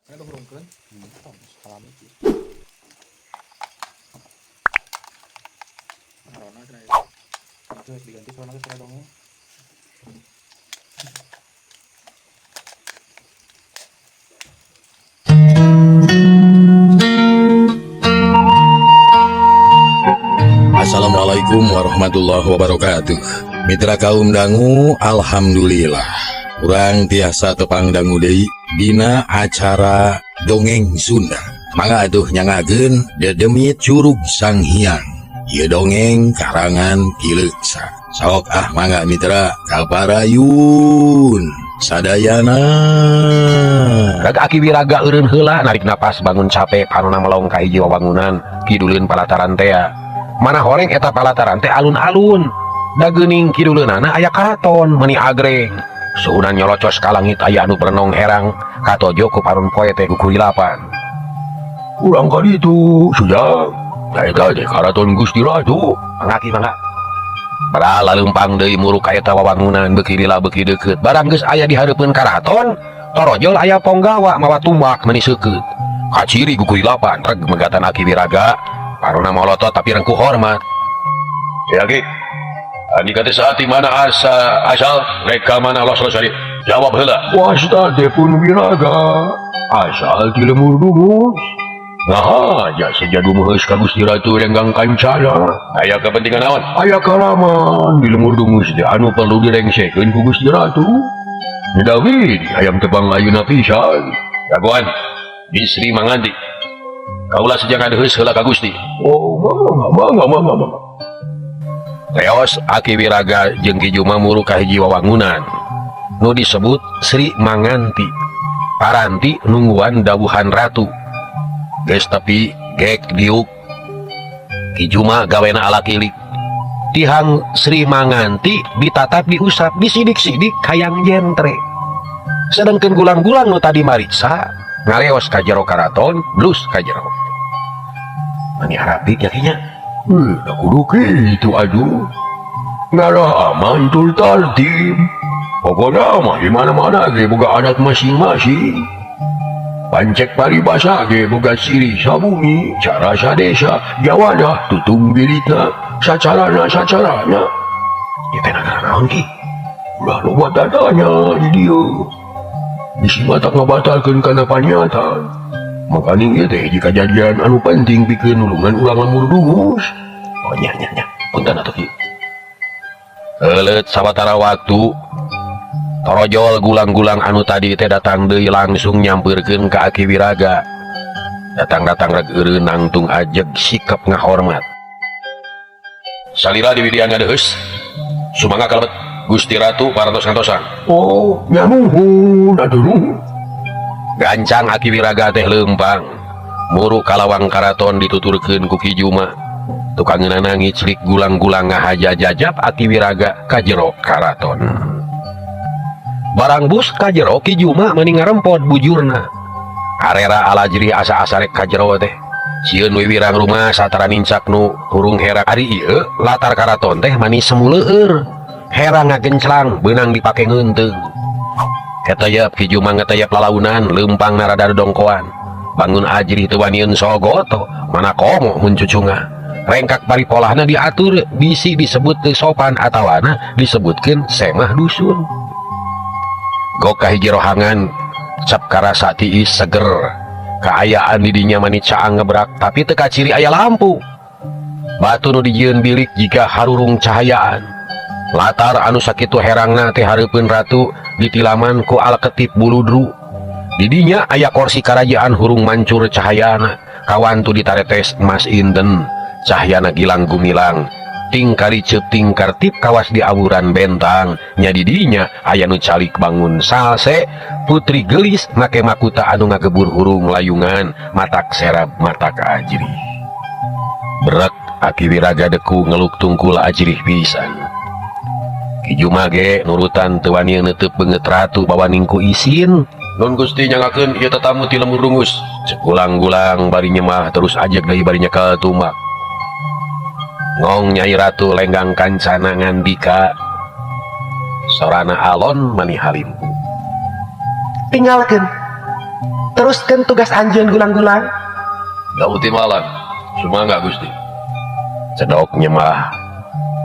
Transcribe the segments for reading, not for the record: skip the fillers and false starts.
Mana hurungkeun? Tong salami kieu. Corona cenah ieu. Itu harus diganti corona teh suara dongeng. Assalamualaikum warahmatullahi wabarakatuh. Mitra kaum dangu, alhamdulillah. Urang tiasa tepang dangu deui dina acara dongeng Sunda. Mangga atuh nyangakeun dedemit Curug Sang Hyang. Ieu dongeng karangan Ki Leuksa. Sok ah mangga mitra kaparayun sadayana. Raga Aki Wiraga eureun heula narik napas bangun capek panona melong ka hiji wawangunan kiduleun palataran tea. Mana horeng eta palataran teh alun-alun. Da geuning kiduleunana aya karaton meuni agreng. Suhunan nyolocos ka langit aya anu berenong herang katojo ku parun poe teh gugurilapan. Urang ka ditu sujang. Da eta teh karaton Gusti Ratu. Mangga Ki mangga. Padahal laleumpang deui muruk ka eta wawangunan beuki lila beuki deukeut. Barang geus aya di hareupeun karaton, torojol aya ponggawa mawa tumbak meuni seukeut. Kaciri gugurilapan reg megatan Aki Wiraga. Parona molotot tapi rengkuh hormat. Ya Ki, andika teh saat di mana asa asal rek ka mana los los ari. Jawab heula. Wasta teh pun Wiraga asal ti lemur dumus. Nah, ja seja dumuheus ka Gusti Ratu Renggang Kancana. Aya kepentingan naon? Aya kalaman di lemur dumus teh anu perlu direngsekeun ku Gusti Ratu. Dawi hayang tepang ayeuna pisan. Jagoan di Sri Manganti. Kaula sejak ngadeheus heula ka Gusti. Oh, mangga, mangga, mangga, mangga. Teos Aki Wiraga jeung Ki Juma muru ka hiji wawangunan nu disebut Sri Manganti. Paranti nungguan dawuhan ratu. Geus tapi gek diuk Ki Juma gawena ala kilik. Tihang Sri Manganti ditatap diusap disidik-sidik hayang jentre. Sedangkan gulang-gulang nu tadi mariksa ngareos ka jero karaton blus ka jero. Mani harapik ya kinya. Da kudu kitu aduh. Ngarah aman tur tartib. Pokona mah di mana-mana ge boga adat masing-masing. Pancek paribasa ge boga ciri sabumi, cara sadesa, jawadah tutung bilitna, sacarana sacarana. Ieu teh nagara naon ki? Ulah loba tatanya di dieu. Bisi matak ngabatalkeun kana paniatan. Makaning ieu teh hiji kajadian anu penting pikeun nulungan urang lemur dumus. Oh nya nya nya, punten atuh ki. Leuleut sawatara waktu torojol gulang-gulang anu tadi teh datang deui langsung nyampeurkeun ka Aki Wiraga. Datang-datang reg eureun nangtung ajeg sikap ngahormat. Salira di widian ngadeheus. Sumangga kalebet Gusti Ratu parantos ngantosan. Oh, nya nuhun atuh nuhun. Gancang Aki Wiraga teh leumpang. Muru kalawang karaton dituturkeun ku Ki Juma. Tukangeunana ngiclik gulang-gulang ngahaja jajap Aki Wiraga ka jero karaton. Barang bus ka jero Ki Juma mani ngarempod bujurna. Arera alajri asa-asa rek ka jero teh. Sieun wiwirang rumah satara nincak nu hurung herang ari ieu latar karaton teh mani semuleueur. Herang ngagenclang beunang dipake ngeunteung. Keteyep Ki Juma ngeteyep lalaunan leumpang narada dongkoan. Bangun ajrih teu waniun sogoto mana komo mun cucungah. Rengkak paripolahna diatur bisi disebut teu sopan atawana disebutkeun semah dusun. Gok ka hiji rohangan cap karasa tiis seger. Kaayaan di dinya mani caang ngebrak tapi teu kaciri aya lampu. Batu nu dijieun bilik jiga harurung cahayaan. Latar anu sakitu herangna teh hareupeun ratu ditilaman ku alketip buludru. Di dinya aya korsi karajaan hurung mancur cahayana. Kawantu ditaretes emas inten. Cahyana gilang gumilang. Tingkari ceup tingkar tip kawas di awuran bentang. Nya di dinya aya nu calik bangun salse. Putri gelis make makuta anu ngagebur hurung layungan. Matak serab matak ajrih. Brek Aki Wiraga deku ngeluk tungkul ajrih pisan. Ki Juma ge nurutan teu wani neuteub beungeut ratu bawaning ku isin. Nun Gusti nyangakeun ieu tetamu ti lemur dungus. Cek gulang-gulang bari nyemah terus ajeg deui bari nyekel tumbak. Ngong Nyai Ratu lenggang kancana ngandika. Sorana alon mani halimpu. Tinggalkeun. Teruskeun tugas anjeun, Gulang-gulang. Dawuh timbalan. Sumangga, Gusti. Cedok nyembah.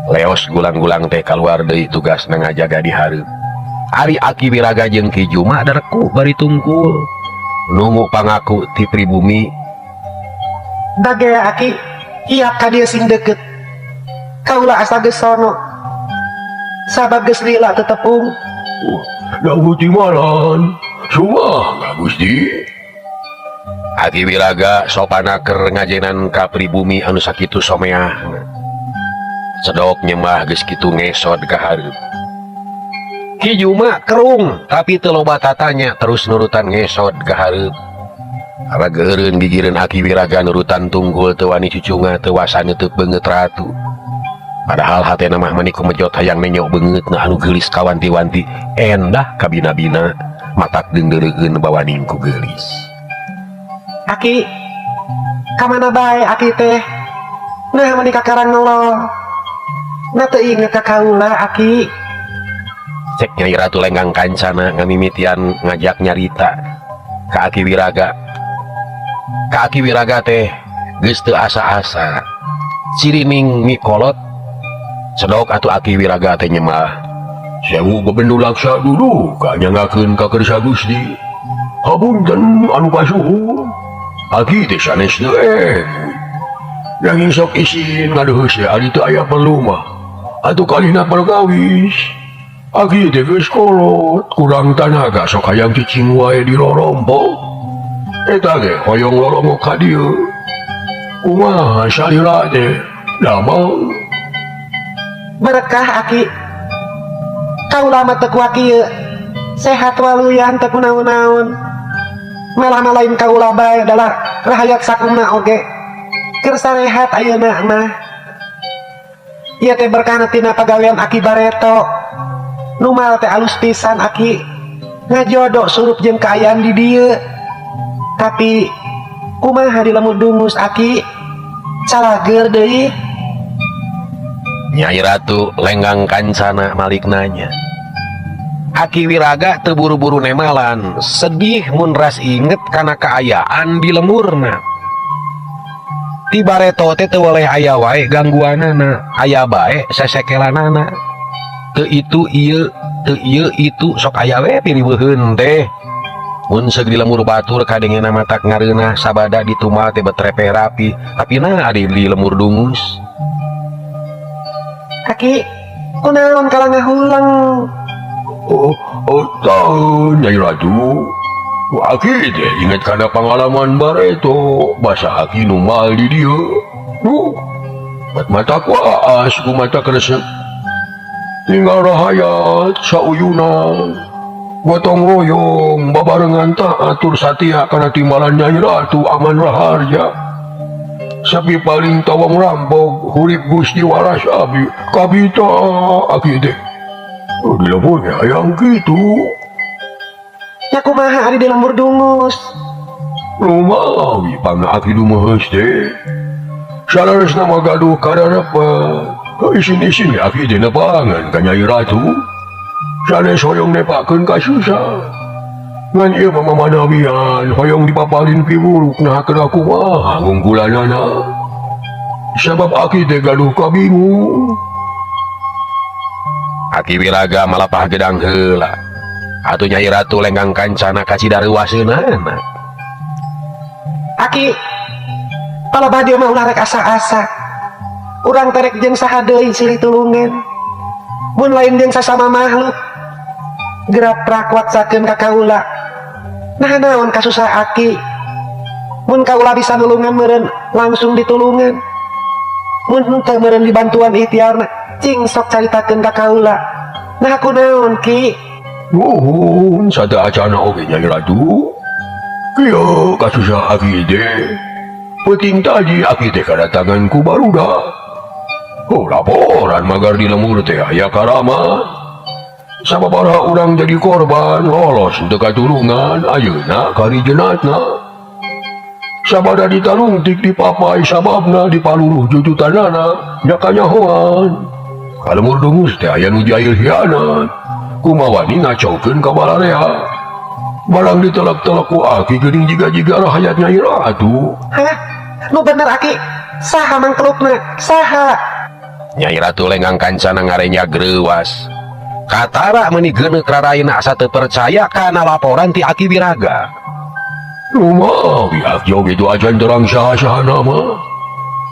Leos Gulang-gulang teh kaluar deui, tugas ngajaga di hareup. Ari Aki Wiraga jeung Ki Juma dareku bari tungkul. Nunggu pangaku ti pribumi. Dagea, Aki, hiap ka dieu sing deket. Kaula asa geus sono. Sabab geus lila teu tepung. Dawuh timbalan. Sumangga, Gusti. Aki Wiraga sopana keur ngajenan ka pribumi anu sakitu someah. Cedok nyembah, geus kitu ngesod ka hareup. Ki Juma kerung tapi teu loba tatanya, terus nurutan ngesod ka hareup. Rageureun gigireun Aki Wiraga nurutan tunggul, teu wani cucunga, teu wasa neuteuk beungeut ratu. Padahal hatena mah mani kumejot hayang nenyo beungeutna anu geulis kawanti-wanti, endah kabina-bina, matak deungdeureun bawaning ku geulis. Aki, kamana bae Aki teh? Nah, mani kakarang ngelol. Nah, teu inget ka kaula, Aki? Cek Nyai Ratu Lenggang Kancana ngamimitian ngajak nyarita ka Aki Wiraga. Ka Aki Wiraga teh geus teu asa-asa. Cirining mikolot. Cedok atuh Aki Wiraga teh nyembah. Sewu bebendu laksa dulu kanyanggakeun ka kersa Gusti. Hapunten anu kasuhun. Aki teh sanes teu emut. Nanging sok isin ngadeheus teh ari teu aya perlu mah. Atuh kalihna perkawis. Aki teh geus kolot, kurang tanaga, sok hayang cicing wae di rorompok. Eta ge hoyong lolongok ka dieu. Kumaha salira teh? Damang. Berkah, Aki. Kaula mah teu kuat kieu. Sehat waluyan, teu kunaon-naon. Malah mah lain kaula bae, adalah rahayat sakumna oge. Keur sarehat ayeuna mah. Ieu teh berkahna tina pagawean Aki bareto. Numal teh alus pisan, Aki. Ngajodo surup jeung kaayaan di dieu. Tapi kumaha di lembur Dungus, Aki? Calageur deui. Nyai Ratu Lenggang Kancana malik nanya. Aki Wiraga teu buru-buru nemalan, sedih mun ras inget kana kaayaan di lemurna. Ti bareto teh teu weleh aya wae gangguanana, aya bae sesekelanana. Teu itu ieu, teu ieu itu, sok aya we piriweuheun teh. Mun seug di lembur batur kadengena matak ngareunah, sabada ditumal teh betrepeh rapi, tapi nah ari di lembur Dungus. Aki, kunaon kalah ngahuleng? Oh, tahu, Nyai Ratu. Aki teh inget kana pengalaman bareto, basa aki numal di dieu. Duh, bat mata kuas, ku mata kresek. Tinggal rahayat sauyunan. Gotong royong, babarengan taat tur satia kana timbalan Nyai Ratu Aman Raharja. Sapi paling tawang rampok, hurip Gusti Waras abi, kabita aki teh. Oh, di lemburnya hayang kitu. Ya kumaha ari di lembur Dungus? Rumawi pangna aki dumeheus teh. Saleresna mah gaduh kadarepan. Isin-isin aki teh nepangan ka Nyai Ratu. Sanes hoyong nepakeun kasusah. Ngan ieu mah mamanawian hoyong dipapalin piwuruk, nah kena kumaha ngungkulanana. Sabab aki teh gaduh kabingung. Aki Wiraga malapah gedang heula. Atuh Nyai Ratu Lenggang Kancana kacida reuwaseunana. Aki, palebah dieu mah ulah rek asa-asa. Urang teh rek jeung saha deui silih tulungan? Mun lain jeung sasama makhluk. Geura prak waksakeun ka kaula. Nah, naon kasusah Aki? Mun kaula bisa nulungan meureun langsung ditulungan. Mun henteu meureun dibantuan ikhtiarna, cing sok caritakeun ka kaula. Nah, aku naon, Ki? Nuhun sateuacana oge, Nyai Ratu. Kieu kasusah aki teh. Peuting tadi aki teh kadatangan ku barudak. Oh, laporan magar di lembur teh aya karamat. Sababaraha urang jadi korban lolos teu katulungan, ayeuna kari jenatna. Sabada ditalungtik dipapai sababna dipaluruh jujutanana nya kanyahoan. Ka lembur Dungus teh aya nu jail hianat. Kumawani ngacaukeun ka balarea. Barang ditelak-telak ku aki geuning jiga-jiga rahayat Nyai Ratu. Hah? Nu bener, Aki, saha mangkelukna, saha? Nyai Ratu Lenggang Kancana ngarenya greuwas. Katara meuni geuneuk raraina asa teu percaya kana laporan ti Aki Wiraga. Kumaha pihak jauh gitu acan terang saha-saha nama.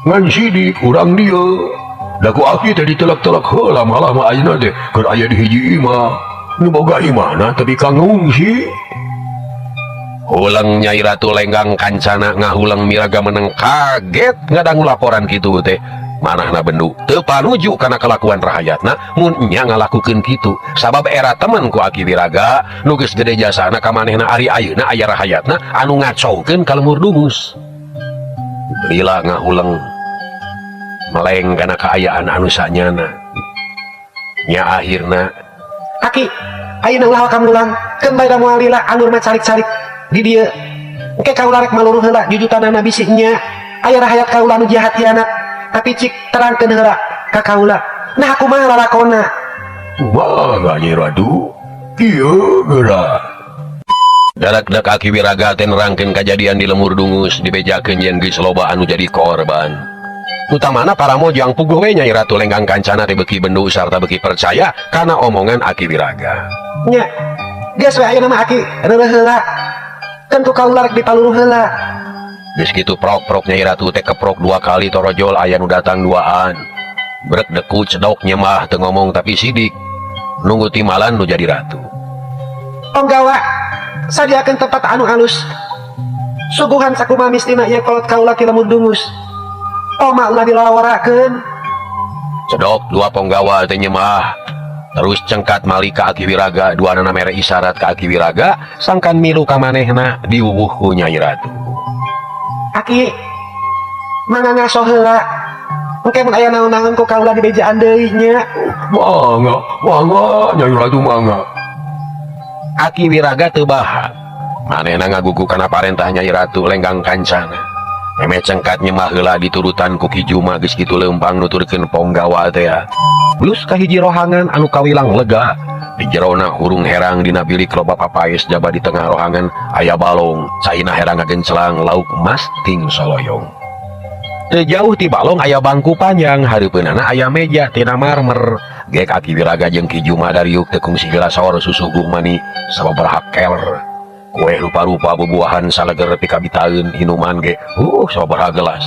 Ngan sidik urang dieu. Da ku aki teh ditelak-telak heula malah mah ayeuna teh keur aya di hiji imah. Nu boga imahna tepi ka ngungsi. Huleng Nyai Ratu Lenggang Kancana ngahuleng miraga meneng kaget ngadangu laporan kitu teh. Manahna bendu teu panuju kana kelakuan rahayatna mun nya ngalakukeun kitu sabab era temen ku Aki Wiraga nu geus gede jasana ka manehna ari ayeuna aya rahayatna anu ngacaukeun ka Lemur Dungus. Lila ngahuleng meleng kana kaayaan anu sanyana nya akhirna. Aki, ayeuna ulah kamulang, keun bae da moal lila alur mah calik-calik di dieu. Engke kaula rek maluruh heula jujutanana bisi nya aya rahayat kaula nu jahat hianat, tapi cik terangkeun heula ka kaula. Nah, kumaha lalakonna? Kumaha, Nyai Ratu? Kieu geura. Darak-dak Aki Wiraga teh nerangkeun kajadian di Lemur Dungus, dibejakeun yen geus loba anu jadi korban. Utamana para mojang. Puguh we Nyai Ratu Lenggang Kancana teh beuki bendu sarta beuki percaya kana omongan Aki Wiraga. Nya, geus we ayeuna mah Aki reureuh heula. Keun ku kaula rek dipaluruh heula. Geus kitu prok-prok Nyai Ratu teh keprok dua kali, torojol aya nu datang duaan. Brek deku cedok nyemah teu ngomong tapi sidik. Nunggu timalan nu jadi ratu. Ponggawa, sadiakeun tempat anu alus. Suguhan sakumaha mistina ieu kolot kaula ti Lemur Dungus. Toma ulah dilaworakeun. Cedok dua ponggawa teh nyemah. Terus cengkat mali ka Aki Wiraga, dua nana mere isyarat ka Aki Wiraga sangkan milu ka manehna diwuwuh ku Nyai Ratu. Aki, mangga ngaso heula. Engke mun aya naon-naon ku kaula dibejaan deui nya. Mangga, mangga, Nyai Ratu, mangga. Aki Wiraga teu bahak. Manehna ngagugu kana parentah Nyai Ratu Lenggang Kancana. Meme cengkat nyemah heula diturutan ku Ki Juma, geus kitu leumpang nuturkeun ponggawa teh. Blus ka hiji rohangan anu kawilang lega. Di jerona hurung herang, dina bilik loba papaes, jaba di tengah rohangan aya balong. Caina herang ngagencelang, lauk mas ting soloyong. Teu jauh ti balong aya bangku panjang, hareupeunana aya meja tina marmer. Gek Aki Wiraga jeung Ki Juma dariuk teu kungsi sor susuguh mani sababaraha keler. Kue rupa-rupa, bubuahan saleger pikabitaeun, inuman ge sababaraha gelas.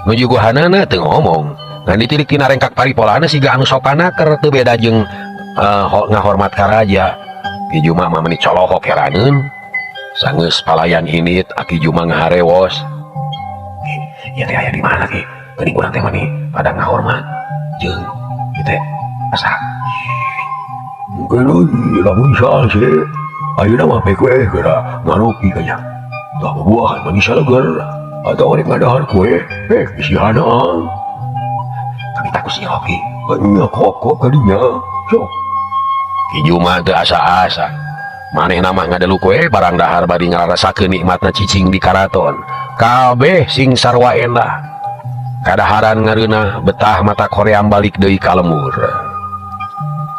Nu juguhanana teu ngomong. Ngan ditilik tina rengkak paripolana siga anu sopanaker, teu beda jeung ngahormat ka raja. Ki Juma mah meuni colohok heraneun. Sanggeus palayan indit, Aki Juma ngaharewos. Ieu teh aya di mana, Ki? Geuning urang teh mani pada ngahormat. Jeung ieu teh asa Geuleuh lamun salse. Ayeuna mah pek we geura ngaropi kanya. Tah, bubuahan mani saleger. Atau rek ngadahar kue, pek isihanaan. Kami takut si Rocky. Nya kok kadinya. Sok. Ki Juma teu asa-asa. Manehna mah ngadelu kue barang dahar bari ngararasakeun nikmatna cicing di karaton. Kabeh sing sarua endah. Kadaharan ngareunah betah mata koream balik deui ka lembur.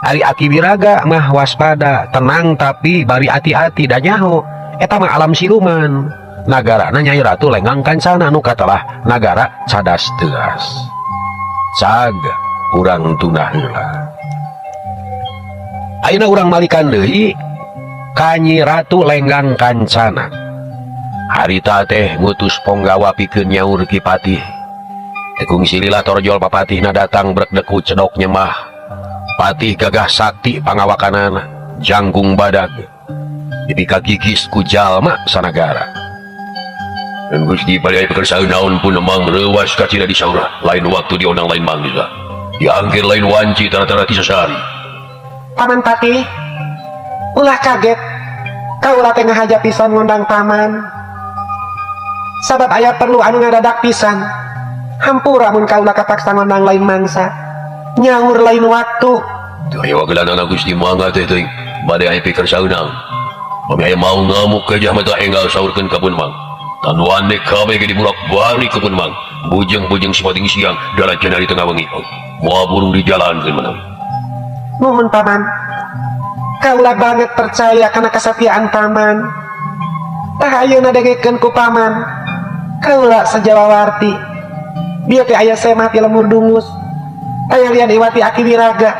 Ari Aki Wiraga mah waspada, tenang tapi bari hati-hati da nyaho. Eta mah alam siluman. Nagarana Nyai Ratu Lenggang Kancana nu katelah nagara cadas teuas. Cag urang tunda heula. Ayeuna urang malikan deui ka Nyi Ratu Lenggang Kancana. Harita teh ngutus ponggawa pikeun nyaur Ki Patih. Teu kungsi lila torjol papatihna datang, brek deku cedok nyembah. Patih gagah sakti pangawakanana, jangkung badag. Dipikagigis ku jalma sanagara. Dan Gusti pada pekerjaan naon pun emang reuwas kacida disaurah. Lain waktu diondang lain mangsa. Diangkir lain wanci tara-tara tisasari. Paman Patih, ulah kaget. Kaula teh ngahaja pisan ngundang paman. Sabab aya perlu anu ngadadak pisan. Hampura mun kaula kapaksa ngundang lain mangsa. Nyaur lain waktu. Teu aya wagelanana, Gusti, mangga teh teuing. Bade aya pikersaeun naon. Pami aya mau ngamuk gajah mata enggal saurkeun ka pun mang. Tanuan dek kabeh ge dibulak-balik ka pun mang. Bujeng-bujeng sipating siang darat di tengah wengi. Moal burung dijalankeun manawi. Nuhun, Paman. Kaula banget percaya karena kesetiaan paman. Tah ayeuna dengekeun ku paman. Kaula sajawawarti. Bieu teh aya semah ti lemur dungus. Aya lian iwati Aki Wiraga.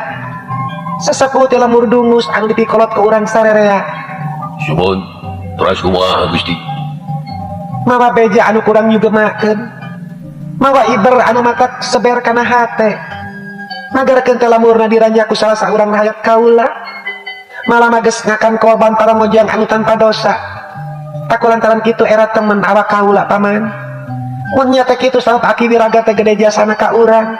Sesepuh ti lemur dungus anu dipikolot ku urang sarerea. Sumun, teras kumaha Gusti? Mawa beja anu kurang nyugemakeun. Mawa iber anu matak seber kana hate. Magarkeun teh lemurna diranjak ku salah saurang rahayat kaula. Malah geus ngakan korban para mojang anu tanpa dosa. Tak lantaran kitu era temen awak kaula paman. Mun nya teh kitu sabab Aki Wiraga teh gede jasana ka urang.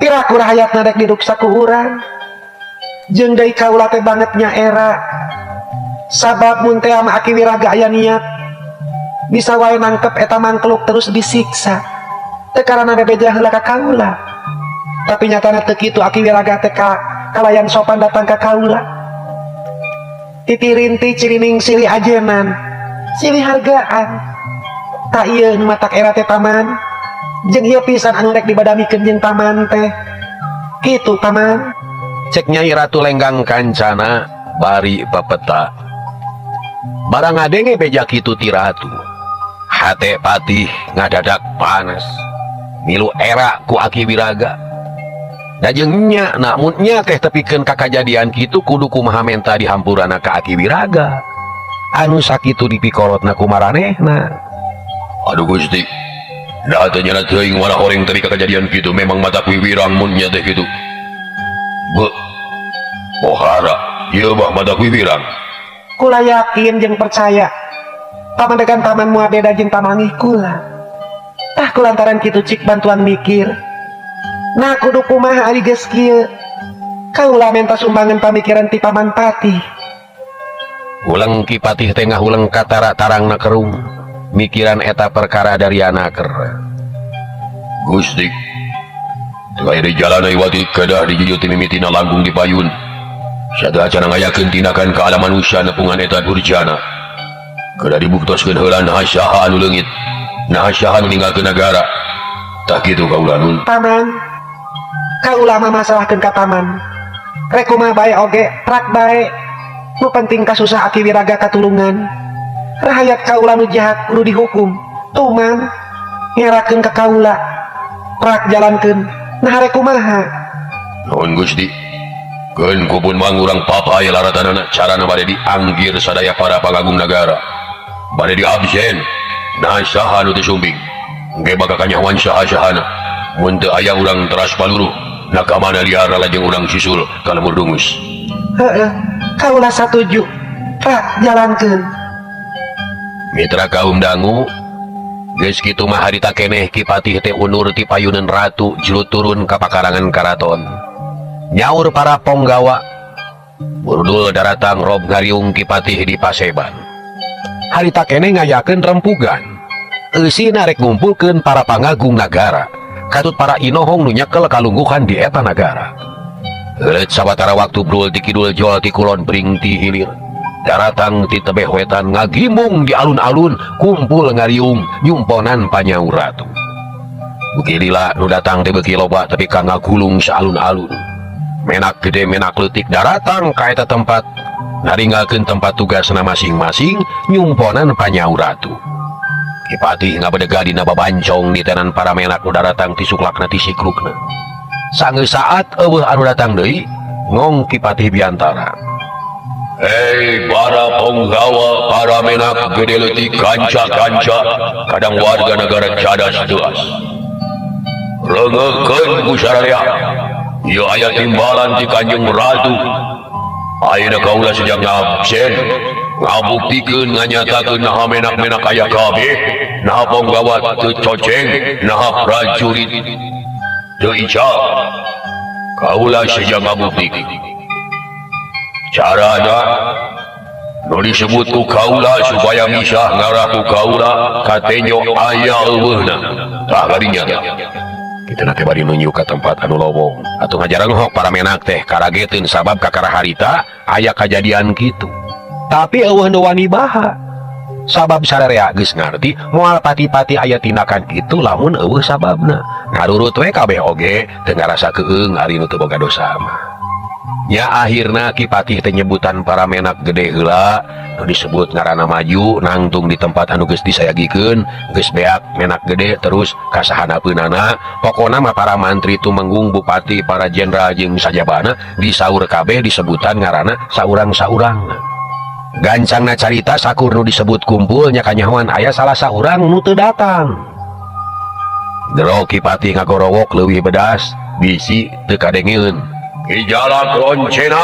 Piraku rahayatna rek diruksa ku urang. Jeung deui kaula teh banget nya era. Sabab mun teh ama Aki Wiraga aya niat bisa wae nangkep eta mangkluk terus disiksa. Teu karana bebeja heula ka kaula. Tapi nyatana teu kitu Aki Wiraga teh ka kalayan sopan datang ka kaula. Titirinti cirining silih ajenan, silih hargaan. Tak ieu nu matak era teh paman. Jeung ieu pisan anu rek dibadamikeun jeung paman teh. Kitu paman. Cek Nyai Ratu Lenggang Kancana bari pepeta. Barang ngadenge beja kitu ti ratu. Hate patih ngadadak panas. Milu era ku Aki Wiraga. Da jeung nya namun nya teh tepikeun ka kajadian kitu kudu kumaha menta dihampurana ka Aki Wiraga. Anu sakitu dipikolotna ku maranehna. Aduh Gusti. Da teu nyana teuing wala horeng tepi ka kajadian kitu memang mata wiwirang mun nya teh kitu. Be. Pohara, ieu mah mata wiwirang. Kula yakin jeung percaya. Pamandegan paman moal beda jeung pamangih kula. Tah kulantaran kitu cik bantuan mikir. Nah kudu kumaha ari geus kieu. Kaula menta sumbangan pamikiran ti paman patih. Huleng Ki Patih teh ngahuleng katara tarangna kerung. Mikiran eta perkara dari anaker. Gusti, teu aya di jalan iwati kedah dijujut ti mimitina langkung di payun. Sateuacan ngayakeun tindakan ka alam manusia nepungan eta durjana. Kedah dibuktoskeun heula naha saha anu leungit, naha saha anu ninggalkeun nagara. Tah kitu kaula nun. Paman, kaula mah masalahkeun ka paman. Rek kumaha bae oge, prak bae. Nu penting kasusah Aki Wiraga katulungan. Rahayat kaula nu jahat kudu dihukum. Tuman ngerakeun ka kaula. Prak jalankeun. Nah rek kumaha? Nuhun Gusti. Keun kupun mang urang papay laratanana carana bade dianggir sadaya para pangagung nagara. Bade diabsen. Nah saha nu teu sumping. Engke bakal kanyahoan saha-sahana. Mun teu aya urang teras paluruh. Nah ka mana liar lajeng urang susul ka lemur dungus. Heeh, kaula satuju. Prak jalankeun. Mitra kaum dangu, geus kitu mah harita keneh Ki Patih teh undur ti payuneun ratu jlu turun ka pakarangan karaton. Nyaur para ponggawa, burdul daratang rob ngariung Ki Patih di paseban. Harita keneh ngayakeun rempugan. Eusina rek ngumpulkeun para pangagung nagara, katut para inohong nu nyekel kalungguhan di eta nagara. Heuleut sawatara waktu brul ti kidul jol ti kulon bring ti hilir. Daratang ti tebeh wetan ngagimbung di alun-alun kumpul ngariung nyumponan panyaur ratu. Beuki lila nu datang teh beuki loba tapi ka ngagulung saalun-alun. Menak gede menak leutik daratang ka eta tempat naringgalkeun tempat tugasna masing-masing nyumponan panyaur ratu. Ki Patih ngabedega dina babancong ditenan para menak nu daratang ti suklakna ti siklukna. Sanggeus saat eueuh anu datang deui ngong Ki Patih biantara. Hei para penggawa, para menak gede leutik kanca-kanca, kadang warga negara cadas teas. Reungeukeun ku sararea. Ieu aya timbalan ti Kanjeng Ratu. Ayeuna kaula sejak ngabsen, ngabuktikeun nganyatakeun naha menak-menak aya kabeh, naha penggawa teu coceng, naha prajurit teu ical. Kaula sejak ngabuktikeun. Carana nu disebut ku kaula supaya misah ngarah ku kaula katenjo aya eueuhna. Tah kadinya. Kitu na teh bari nunjuk ka tempat anu lowong. Atuh ngajarenghok para menak teh karageteun sabab kakara harita aya kajadian kitu. Tapi eueuh nu wani baha. Sabab sararea geus ngarti moal pati-pati aya tindakan kitu lamun eueuh sababna. Ngarurut we kabeh oge teu ngarasa keung ari nu teu boga dosa mah. Nya akhirna Ki Patih teh nyebutan para menak gede heula nu disebut ngaranna maju nangtung di tempat anu geus disayagikeun geus beak menak gede terus kasahanapeunana pokona mah para mantri tumenggung bupati para jenderal jeung sajabana disaur kabeh disebutan ngaranna saurang-saurang. Gancangna carita sakur nu disebut kumpul nya kanyahoan aya salah saurang nu teu datang. Jero Ki Patih ngagorowok leuwih bedas bisi teu kadengeun. Ki Jalak Roncena,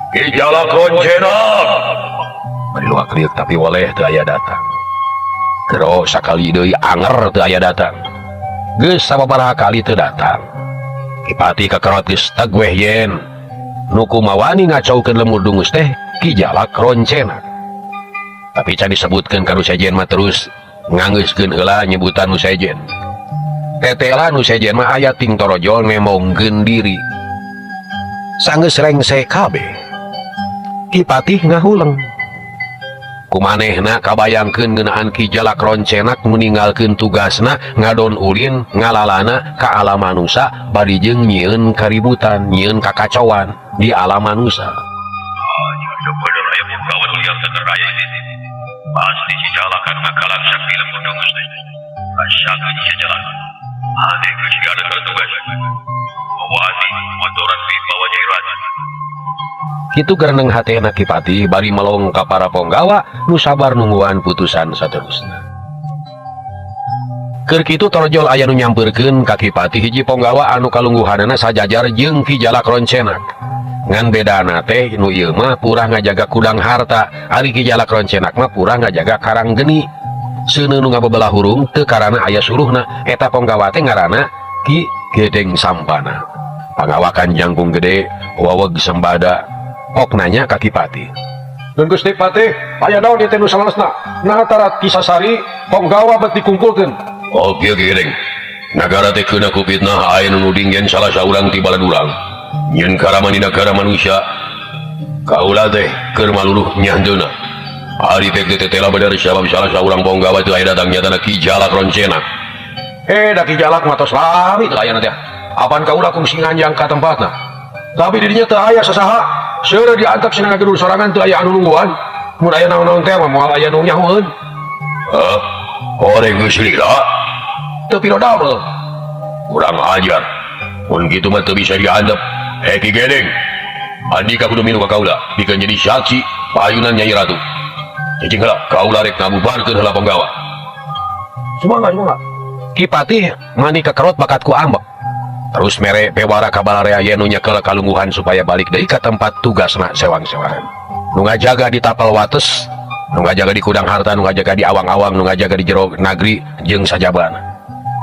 Ki Jalak Roncena. Bari luak liuk tapi woleh teu aya datang. Gero sakali deui anger teu aya datang. Geus sababaraha kali teu datang. Ki Patih kakerot geus teg weh yen. Nu kumawani ngacaukeun lemur dungus teh Ki Jalak Roncena. Tapi can disebutkeun ka nu sejen mah terus nganggeuskeun heula nyebutan nu sejen. Tetela nu sejen mah aya ting torojol ngemongkeun diri. Sanggeus rengse kabeh. Ki Patih ngahuleng. Kumanehna kabayangkeun ngeunaan Ki Jalak Roncenak meninggalkeun tugasna ngadon ulin ngalalana ka alam manusa bari jeung nyieun kaributan, nyieun kakacauan di alam manusa. Pasti si Jalak anu ngakalang sakti lembur dungus teh. Rasakeun si Jalak. Ade geus gada tugas. Wani motoran pipa Nyai Ratu. Kitu gereneng hatena Ki Patih bari melong ka para ponggawa nu sabar nungguan putusan saterusna. Keur kitu torjol aya nu nyampeurkeun ka Ki Patih hiji ponggawa anu kalungguhanana sajajar jeung Ki Jalak Roncenak. Ngan bedana teh nu ieu mah purah ngajaga kudang harta, ari Ki Jalak Roncenak mah purah ngajaga karang geni. Seuneu nu ngabebelah hurung teu karana aya suruhna, eta ponggawa teh ngaranna Ki Gedeng Sampana. Pangawakan jangkung gede, waweg sembada. Ok nanya ka Ki Patih. Dan Gusti Patih, aya naon ieu teh nu salesna? Naha tara kisasari ponggawa bet dikumpulkeun. Oh kieu Ki Gedeng. Nagara teh keuna ku fitnah aya nu nuding yen salah saurang ti balad urang. Nyieun karaman di nagara manusia. Kaula teh keur maluluh nyahanteuna. Ari teh teh teh bener sabab salah saurang ponggawa teu aya datang nyatana Ki Jalak Roncena. Da Ki Jalak mah tos lami teu aya teh. Apan kaula kungsi nganjang ka tempatna. Tapi di dinya teu aya sasaha. Seureuh diantep sina ngagedur sorangan teu aya anu nungguan. Mun aya naon-naon teh mah moal aya nu nyahoeun. Hah? Horeng geus lila. Teu piro damel. Kurang ajar. Mun kitu mah teu bisa diantep. Ki Gedeng. Andika kudu minum ka kaula pikeun jadi saksi payunan Nyai Ratu. Cicing heula kaula rek ngabubarkeun heula ponggawa. Sumangga, sumangga. Ki Patih mani kekerot bakatku ambek. Terus mere bewara ka balarea yen nu nyekel kalungguhan supaya balik deui ka tempat tugasna sewang-sewangan. Nu ngajaga di tapal wates, nu ngajaga di kudang harta, nu ngajaga di awang-awang, nu ngajaga di jero nagri jeung sajabana.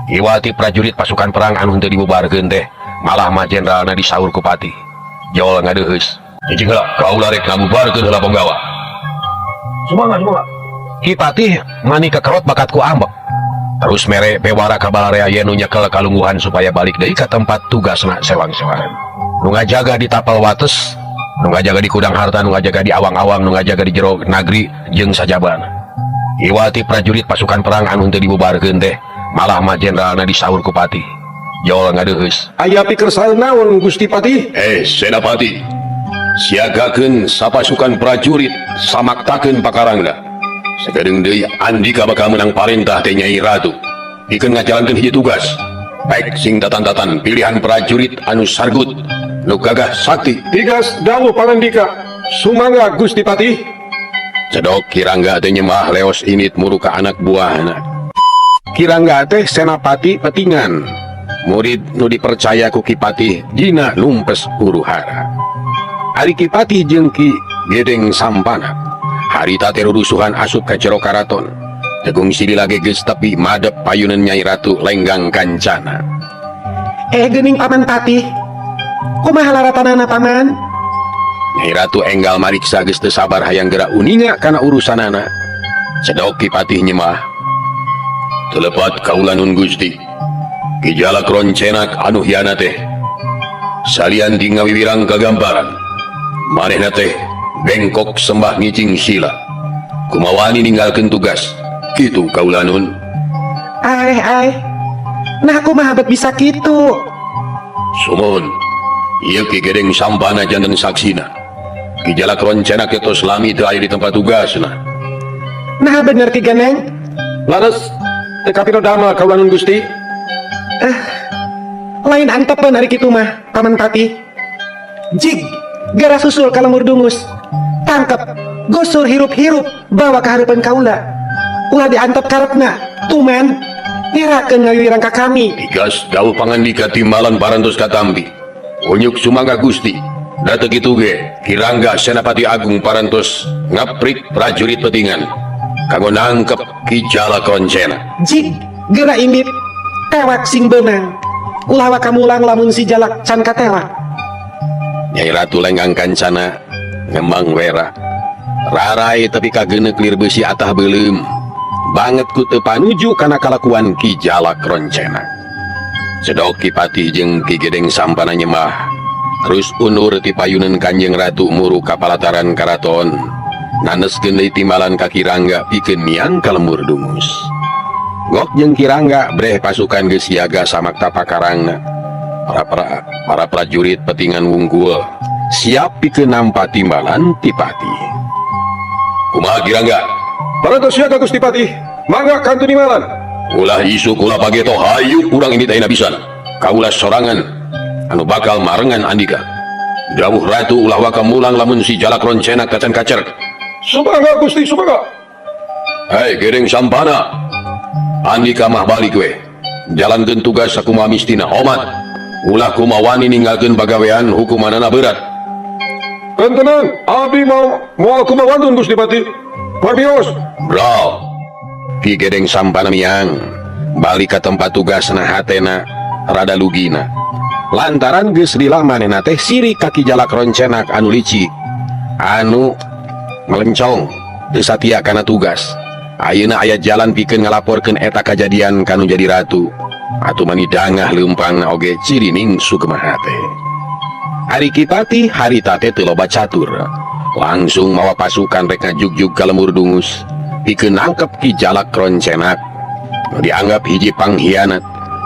Iwati prajurit pasukan perang anu henteu dibubarkeun teh, malah mah jenderalna disaur ku Patih. Jol ngadeuheus. Cicing heula, kaula rek ngabubarkeun heula ponggawa. Sumangga, sumangga. Ki Patih mani kekerot bakatku ambek. Terus mere bewara ka balarea yen nu nyekel kalungguhan supaya balik deui ka tempat tugasna sewang-sewangan. Nu ngajaga di tapal wates, nu ngajaga di kudang harta, nu ngajaga di awang-awang, nu ngajaga di jero nagri jeung sajabana. Iwati prajurit pasukan perang anu henteu dibubarkeun teh, malah mah jenderalna disaur ku Patih. Jol ngadeuheus. Aya pikersa naon Gusti Patih? Senapati. Siagakeun sapasukan prajurit samaktakeun pakarangna. Sakedeung deui andika bakal menang parentah teh Nyai Ratu. Pikeun ngajalankeun hiji tugas. Baik sing tatan-tatan pilihan prajurit anu sargut, nu gagah sakti. Tigas dawuh pangandika. Sumangga Gusti Patih. Cedok Ki Rangga teh nyembah leos init muru ka anak buahna. Ki Rangga teh senapati petingan. Murid nu dipercaya ku Ki Patih dina numpes huru hara. Ari Ki Patih jeung Ki Gedeng Sampana. Harita teh rurusuhan asup ka jero karaton. Tegung sili lagi geus tepi madep payunan Nyai Ratu Lenggang Kancana. Geuning Paman Patih. Kumaha laratanana Paman? Nyai Ratu enggal mariksa geus teu sabar hayang geura uninga kana urusanana. Cedok Ki Patih nyemah. Telepat kaula nun Gusti. Ki Jalak Roncenak anu hiana teh. Salian di ngawiwirang kagambaran. Manehna teh bengkok sembah ngicing sila. Kumawani ninggalkeun tugas. Kitu kaula nun. Aeh, aeh. Nah kumaha bet bisa kitu? Sumun. Ieu Ki Gedeng Sampana janten saksina. Ki Jalak Roncena tos lami teu aya di tempat tugasna. Nah bener Ki Geneng. Laras teu kapiro damel kaula nun Gusti. Lain antepeun ari kitu mah, Paman Patih. Jig, gera susul ka Lembur Dungus. Tangkep, gusur hirup-hirup, bawa ka hareupeun kaula. Ulah diantep karepna, tuman. Nyerakeun ngawirang ka kami. Digas dawuh pangandika timbalan parantos katampi. Unyuk sumangga Gusti. Da teu kitu ge, Ki Rangga Senapati Agung parantos ngaprik prajurit petingan kanggo nangkep Ki Jalak Roncena. Jig, gera indit, tewak sing beunang. Ulah waka mulang lamun si Jalak can katewak. Nyai Ratu lenggang kancana ngembang wera. Rarai tepi ka geuneuk lir beusi atah beuleum. Banget ku teu panuju kana kalakuan Ki Jalak Roncena. Cedok Ki Patih jeung Ki Gedeng Sampana nyembah. Terus undur ti payuneun Kanjeng Ratu muru ka palataran karaton. Naneskeun deui timbalan ka Ki Rangga pikeun miang ka Lembur Dungus. Gok jeung Ki Rangga breh pasukan geus siaga samakta pakarangna. Para prajurit petingan wungkul siap pikeun nampa timbalan ti Patih. Kumaha Ki Rangga? Parantos siaga Gusti Patih. Mangga kantun timbalan. Ulah isuk ulah pageto hayu urang ini teh pisan. Kaula sorangan anu bakal marengan andika. Dawuh Ratu ulah waka mulang lamun si Jalak Roncena kacan kacer. Sumangga Gusti sumangga. Hei Gedeng Sampana. Andika mah balik we. Jalankeun tugas sakumaha mistina omat. Ulah kumawani ninggalkeun pagawean hukumanana berat. Kentenan abdi mau moal kumawantun Gusti Patih. Parbios. Bro. Ki Gedeng Sampana miang balik ka tempat tugasna hatena rada lugina. Lantaran geus lila manehna teh sirik ka Ki Jalak Roncenak anu licik, anu melencong, teu satia kana tugas. Ayeuna aya jalan pikeun ngalaporkeun eta kajadian kanu jadi ratu. Atuh mani dangah leumpangna oge cirining sugema hate. Ari Ki Patih harita teh teu loba catur. Langsung mawa pasukan rek ngajugjug ka Lembur Dungus pikeun nangkep Ki Jalak Roncenak. Nu dianggap hiji pangkhianat,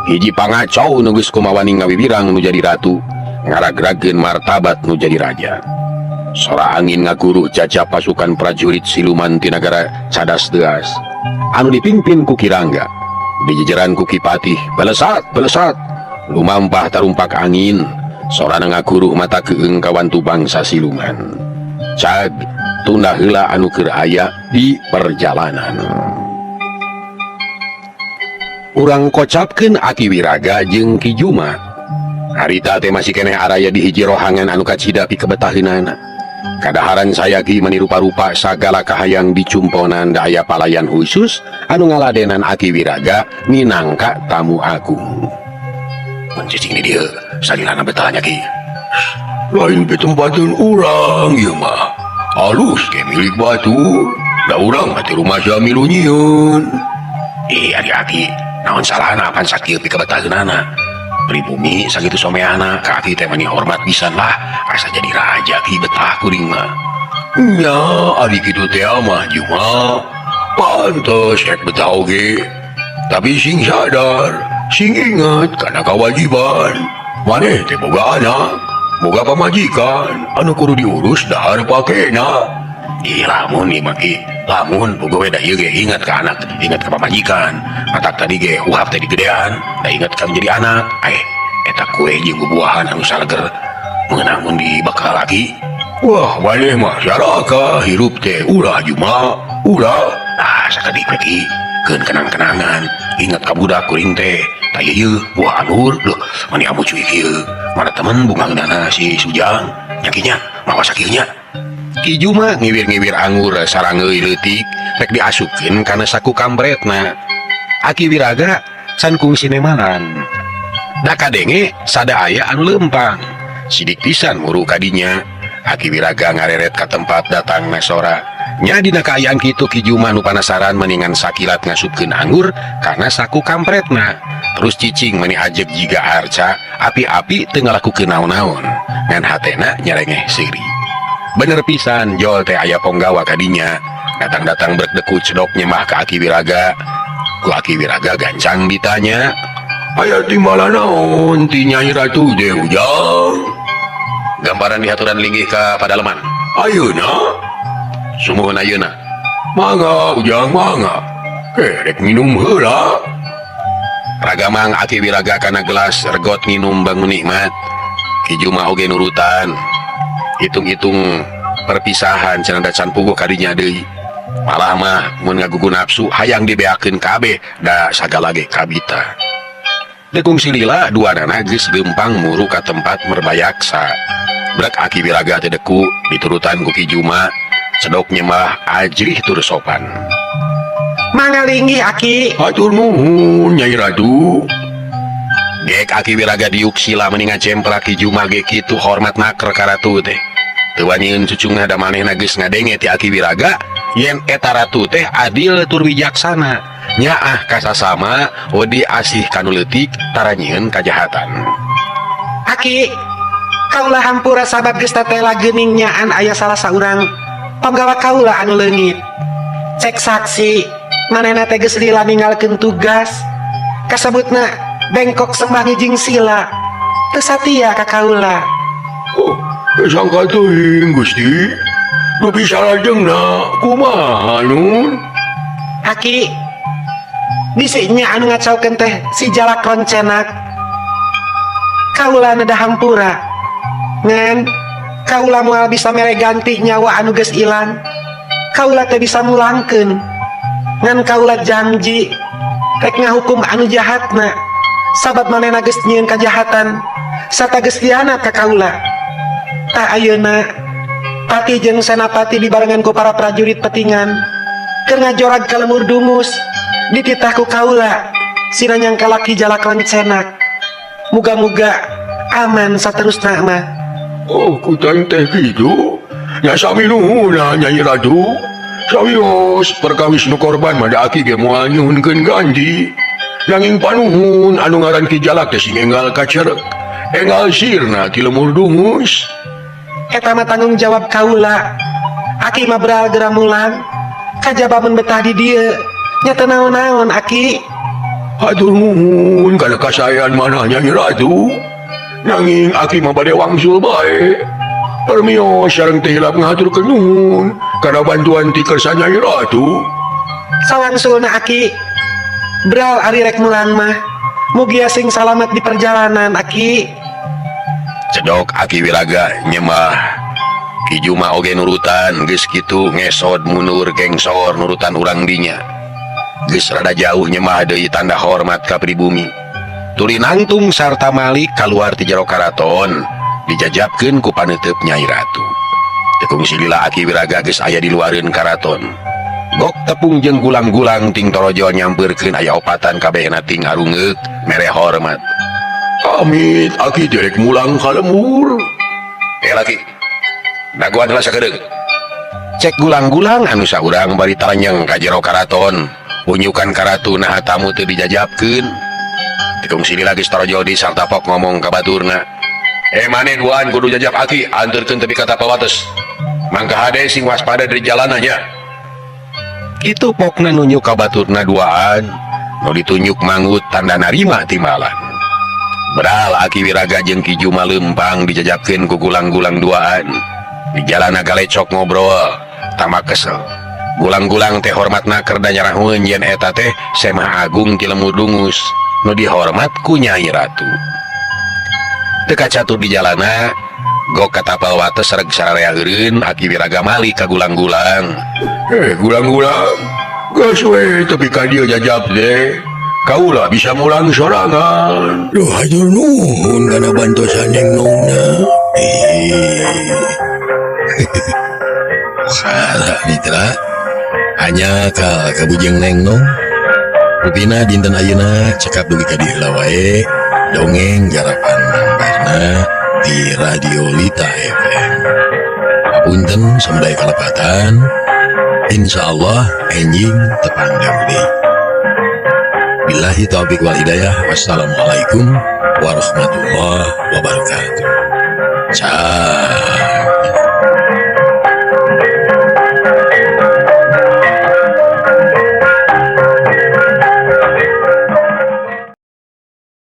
hiji pangacau nu geus kumawani ngawiwirang nu jadi ratu, ngaragrageun martabat nu jadi raja. Sora angin ngaguruh jajah pasukan prajurit siluman ti nagara Cadas Deas anu dipimpin ku Ki Rangga. Dijejeran ku Ki Patih, belesat belesat lumampah tarumpak angin, sorana ngaguruh mata keung kawantu bangsa siluman. Cag tunda heula anu keur aya di perjalanan. Urang kocapkeun Aki Wiraga jeung Ki Juma. Harita teh masih keneh araya di hiji rohangan anu kacida pikebetaheunana. Kadaharan sayagi mani rupa-rupa sagala kahayang dicumponan da aya palayan khusus anu ngaladenan Aki Wiraga minangka tamu agung. Mun cicing di dieu salilana betahnya Ki. Lain pitempateun urang ieu mah. Alus ge milik batur. Da urang mah teh rumah milu nyieun. Ari Aki, naon salahna pan sakieu pikabetaheunana. Pribumi sakitu someana ka Aki teh mani hormat pisan lah, asa jadi raja Ki betah kuring mah. Nya ari kitu teh mah Juma. Pantes rek betah oge. Tapi sing sadar, sing inget kana kewajiban. Maneh teh boga anak, boga pamajikan anu kudu diurus dahar pakena. Ih lamun ieu mah Ki, lamun boga we da ieu ge ingat ka anak, ingat ka pamajikan. Matak tadi ge uhap teh digedean, da ingat ka jadi anak. Eta kue jeung bubuahan anu saleger meunang mun dibakal lagi. Wah, maneh mah saraka hirup teh ulah Juma, ulah. Ah, sakedik we Ki, keun kenang-kenangan, ingat ka budak kuring teh. Tah ieu buah anggur, leuh mani amu cuy kieu. Mana temen bunga ngeunana si Sujang, nya Ki nya, mawa sakieu nya. Ki Juma ngiwir-ngiwir anggur sarangeuy leutik rek diasupkeun kana saku kambretna. Aki Wiraga can kungsi nemalan. Da kadenge sada aya anu leumpang. Sidik pisan muru kadinya. Aki Wiraga ngareret ka tempat datangna sora. Nya dina kaayaan kitu Ki Juma nu panasaran mendingan sakilat ngasupkeun anggur kana saku kampretna. Terus cicing meni ajeg jiga arca, api-api teu ngalakukeun naon-naon. Ngan hatena nyarengeh seuri. Bener pisan jol teh aya ponggawa kadinya. Datang-datang berdeku cedok nyembah ka Aki Wiraga. Ku Aki Wiraga gancang ditanya, aya timbalan naon ti Nyai Ratu teh Ujang? Gambaran dihaturan linggih ka padaleman. Ayeuna? Sumuhun ayeuna. Mangga Ujang mangga. Rek minum heula. Ragamang Aki Wiraga kana gelas regot nginum bangun nikmat. Ki Juma oge nurutan. Hitung-hitung perpisahan cenah can puguh kadinya deui. Malah mah mun ngagugu nafsu hayang dibeakeun kabeh da sagala ge kabita. Dekung silila duanana geus leumpang muru ka tempat merbayaksa. Brek Aki Wiraga teh deku diturutan ku Ki Juma cedok nyembah ajrih tur sopan. Mangga linggih Aki. Hatur nuhun Nyai Ratu. Gek Aki Wiraga diuk sila meni ngacemprak Ki Juma ge kitu hormat naker ka ratu teh. Teu waniun cucungna da manehna geus ngadenge ti Aki Wiraga yen eta ratu teh adil tur wijaksana. Nyaah kasasama wedi asih kanu leutik tara nyieun kajahatan. Aki, kaula hampura sabab geus tetela geuning nyaan aya salah saurang panggawa kaula anu leungit. Cek saksi, manehna teh geus lila ninggalkeun tugas. Kasebutna bengkok sembah ngijing sila. Teu satia ka kaula. Oh, sangka teuing Gusti. Nu bisa lajengna kumaha nun? Aki, bisinya anu ngacaukeun teh si Jalak Roncenak. Kaula neda hampura. Ngan kaula moal bisa mere ganti nyawa anu geus ilang. Kaula teh bisa mulangkeun. Ngan kaula janji rek ngahukum anu jahatna. Sabab manehna geus nyieun kajahatan sarta geus hianat ka kaula. Tah ayeuna Pati jeung Senapati dibarengan ku para prajurit petingan keur ngajorag ka lemur dungus dititah ku kaula sina nyangkalaki Jalak Roncenak. Muga-muga aman saterusna mah. Oh, kutan teh kitu. Nya sami nuhunna Nyai Ratu. Sawios perkawis nu korban mah da aki ge moal nyuhunkeun ganti. Nanging panuhun anu ngaran Ki Jalak teh sing enggal kacerek. Enggal sirna ti lemur dungus. Eta mah tanggung jawab kaula. Aki mah beral geura mulang. Kajaba mun betah di dieu. Nya teu naon-naon Aki. Hatur nuhun kana kasaean manah Nyai Ratu. Nanging aki mah bade wangsul bae. Permios sareng teh hilap ngahaturkeun nuhun kana bantuan ti kersa Nyai Ratu. Sawangsulna Aki. Beral ari rek mulang mah. Mugia sing salamat di perjalanan Aki. Cedok Aki Wiraga nyembah. Ki Juma oge nurutan geus kitu ngesod mundur gengsor nurutan urang dinya. Geus rada jauh nyembah deui tanda hormat ka pribumi. Tuli nangtung sarta Malik kaluar ti jero karaton dijajabkeun ku paneuteub Nyai Ratu. Tekung silila Aki Wiraga geus aya di luareun karaton. Gok tepung jeung gulang-gulang ting torojol nyampeurkeun aya opatan kabehna ting arungeuk mere hormat. Amit aki direk mulang ka lemur. Laki. Dagoan heula sakedeung. Cek gulang-gulang anu saurang bari taranyeng ka jero karaton. Unyukan karatu naha tamu teu dijajabkeun. Tekung silila geus torojol di sarta pok ngomong ka baturna. Maneh duaan kudu jajab aki anterkeun tepi ka tapawates. Mangka hade sing waspada di jalanna nya. Kitu pokna nunjuk ka baturna duaan. Nu ditunjuk mangut tanda narima timbalan. Beral Aki Wiraga jeung Ki Juma leumpang dijajabkeun ku gulang-gulang duaan. Di jalana galecok ngobrol, tambah kesel. Gulang-gulang teh hormatna keur da nyarahueun yen eta teh Semah Agung ti Lemur Dungus nu dihormat ku Nyai Ratu. Teu kacatur di jalana, gok ka tapal wates reg sararea eureun Aki Wiraga malik ka gulang-gulang. Gulang-gulang, geus we tepi ka dieu jajab teh. Kaula bisa mulang sorangan. Duh, hatur nuhun kana bantosan nengnongna. Salah mitra. Hanya ka kabujeng nengnong. Rupina dinten ayeuna cekap dugi ka dieu wae dongeng garapan Mambarna di Radio Lita FM. Apunten samudaya kalepatan. Insyaallah enjing tepang deui. Billahi taufiq wal hidayah. Wassalamualaikum warahmatullahi wabarakatuh. Ciao.